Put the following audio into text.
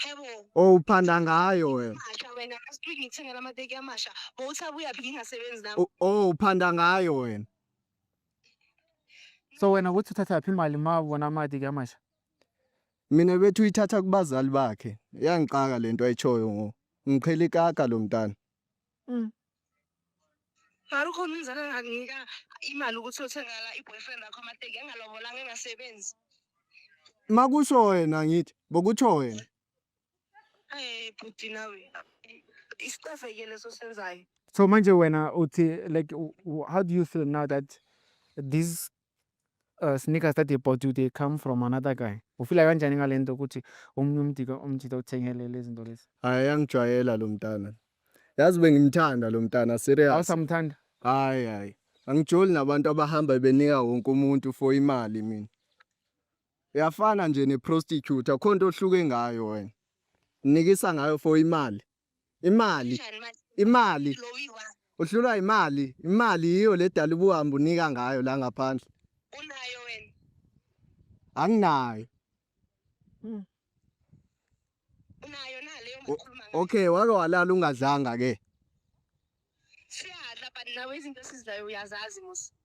Yebo. Oh, uphanda ngayo wena. Amasha wena, last week ngikuthengela amateki amasha. Bowuthi abuyaphi ngingasebenzi nami? Oh, uphanda ngayo wena. So wena ukuthi uthathaphi imali ma ubona amateki amasha? Mina bethu uyithatha kubazali bakhe. Iyangixaka lento ayitshoyo ngo. Ngiqhela ikaka lo mntana. Mara ukhona umzali angakunika imali ukuthi uyothengela i-boyfriend yakho amateki engalobolanga, engasebenzi? Makusho wena, ngithi bokutsho wena. Eh, bhuti, nawe isicefe-ke leso senzayo. So manje wena uthi, like, how do you feel now that these sneakers that they bought you, they come from another guy? Ufila kanjani ngale nto ukuthi omunye umjita uthengele lezi zinto lezi? Hayi, yangijwayela lo mntana. Yazi bengimthanda lo mntana, serious. Awusamthanda? Hayi, hayi. Angijoli nabantu abahamba benika wonke umuntu for imali mina. Uyafana nje ne-prostitute, akho nto ohluke ngayo wena. Unikisa ngayo for imali. Imali, Kanjani manje? imali. Lo uyi-one. Uhlulwa imali. Imali yiyo le dala ubuhamba unika ngayo la ngaphandle. Unayo wena? Anginayo. Unayo na leyo mukhuluma ngayo? Okay, wake walala ungadlanga ke? Siyadla, but nawe izinto esizidlayo uyazazi mos.